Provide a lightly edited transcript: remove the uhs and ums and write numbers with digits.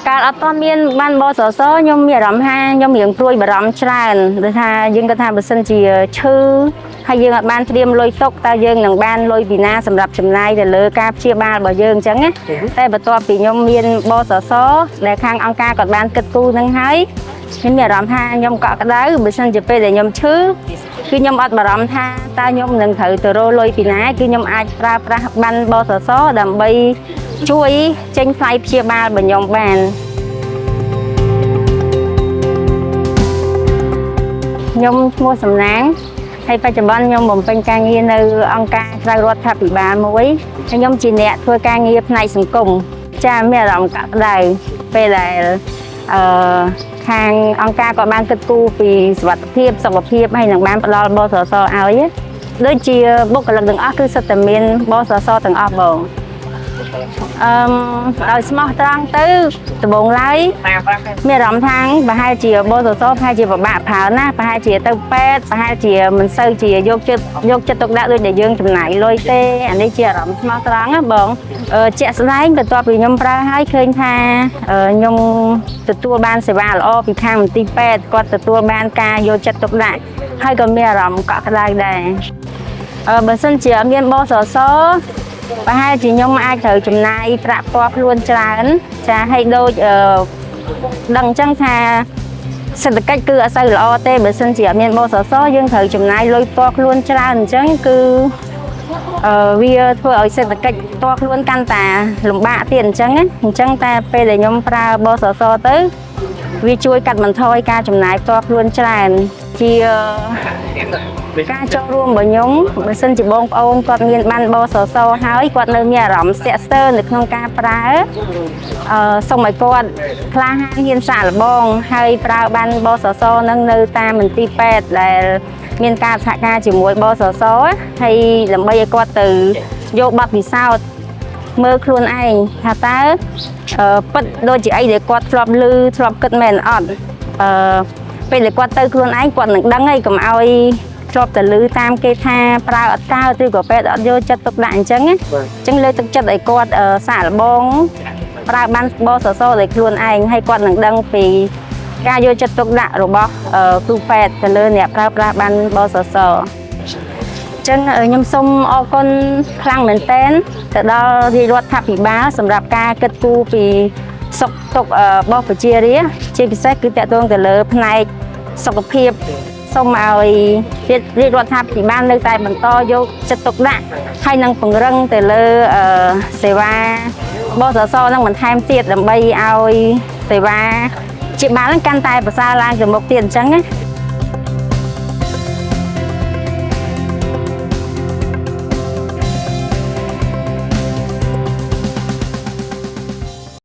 កាលអត់ទាន់មានបានបសសខ្ញុំមានអារម្មណ៍ថាខ្ញុំរៀងព្រួយបារម្ភច្រើនដោយថាយើងគិតថាបើសិនជាឈឺហើយយើងអត់បានត្រៀមលុយទុកតើយើងនឹងបានលុយពីណាសម្រាប់ចំណាយទៅលើការព្យាបាលរបស់យើងអញ្ចឹងណាតែបន្ទាប់ពីខ្ញុំមានបសសដែលខាងអង្គការគាត់បានគិតគូរនឹងហើយខ្ញុំមានអារម្មណ៍ថាខ្ញុំកក់ក្ដៅបើសិនជាពេលដែលខ្ញុំឈឺគឺខ្ញុំអត់បារម្ភថាតើខ្ញុំនឹងត្រូវទៅរកលុយពីណាគឺខ្ញុំអាចប្រើប្រាស់បានបសសដើម្បីជួយចេញថ្លៃព្យាបាលរបស់ខ្ញុំបាន ខ្ញុំឈ្មោះសំណាងហើយបច្ចុប្បន្នខ្ញុំបំពេញការងារនៅអង្គការក្រៅរដ្ឋាភិបាលមួយហើយខ្ញុំជាអ្នកធ្វើការងារផ្នែកសង្គមចាមានអារម្មណ៍កក់ក្ដៅពេលដែលអឺខាងអង្គការក៏បានគិតគូរពីសុវត្ថិភាពសុខភាពហើយនឹងបានផ្ដល់បសសឲ្យដូចជាបុគ្គលិកទាំងអស់គឺសុទ្ធតែមានបសសទាំងអស់បងអឺមដោយស្មោះត្រង់ទៅដំបូងឡើយ មានអារម្មណ៍ថាប្រហែលជាបសសប្រហែលជាពិបាកប្រើណាស់ប្រហែលជាទៅពេទ្យប្រហែលជាមិនសូវជាយកចិត្តយកចិត្តទុកដាក់ដូចដែលយើងចំណាយលុយទេអានេះជាអារម្មណ៍ស្មោះត្រង់ណាបងជាក់ស្ដែងបន្ទាប់ពីខ្ញុំប្រើហើយឃើញថាខ្ញុំទទួលបានសេវាល្អពីខាងមន្ទីរពេទ្យគាត់ទទួលបានការយកចិត្តទុកដាក់ហើយក៏មានអារម្មណ៍កក់ក្ដៅដែរបើសិនជាអត់មានបសសប្រហែលជាខ្ញុំអាចត្រូវចំណាយប្រាក់ផ្ទាល់ខ្លួនច្រើនចាហើយដូចដឹងអញ្ចឹងថាសេដ្ឋកិច្ចគឺអត់សូវល្អទេបើសិនជាអត់មានបសសយើងត្រូវចំណាយលុយផ្ទាល់ខ្លួនច្រើនអញ្ចឹងគឺវាធ្វើឲ្យសេដ្ឋកិច្ចផ្ទាល់ខ្លួនកាន់តែលំបាកទៀតអញ្ចឹងណាអញ្ចឹងតែពេលដែលខ្ញុំប្រើបសសទៅវាជួយកាត់បន្ថយការចំណាយផ្ទាល់ខ្លួនច្រើនជាការចូលរួមរបស់ខ្ញុំបើសិនជាបងប្អូនគាត់មានបានបសសហើយគាត់នៅមានអារម្មណ៍ស្ទាក់ស្ទើរនៅក្នុងការប្រើសូមឲ្យគាត់ក្លាហានហ៊ានសាកល្បងហើយប្រើបានបសសនឹងនៅតាមមន្ទីរពេទ្យដែលមានការសហការជាមួយបសសហើយដើម្បីឲ្យគាត់ទៅយកបទពិសោធន៍មើលខ្លួនឯងថាតើពិតដូចជាអីដែលគាត់ធ្លាប់ឮធ្លាប់គិតមែនអត់ពេលដែលគាត់ទៅខ្លួនឯងគាត់នឹងដឹងហើយកុំឲ្យធ្លាប់តែឮតាមគេថាប្រើអត់កើតឬក៏ពេទ្យអត់យកចិត្តទុកដាក់អញ្ចឹងណាអញ្ចឹងលើកទឹកចិត្តឲ្យគាត់សាកល្បងប្រើបានបសសដោយខ្លួនឯងហើយគាត់នឹងដឹងពីការយកចិត្តទុកដាក់របស់គ្រូពេទ្យទៅលើអ្នកប្រើប្រាស់បានបសសអញ្ចឹងខ្ញុំសូមអរគុណខ្លាំងមែនទែនទៅដល់រាជរដ្ឋាភិបាលសម្រាប់ការគិតគូរពីសុខទុក្ខរបស់ប្រជារាស្ត្រជាពិសេសគឺតកតងទៅលើផ្នែកសុខភាពសូមឲ្យរាជរដ្ឋាភិបាលនៅតែបន្តយកចិត្តទុកដាក់ហើយនឹងពង្រឹងទៅលើសេវាបសសនឹងបន្ថែមទៀតដើម្បីឲ្យសេវាជាបាលនឹងកាន់តែប្រសើរឡើងទៅមុខទៀតអញ្ចឹងណា។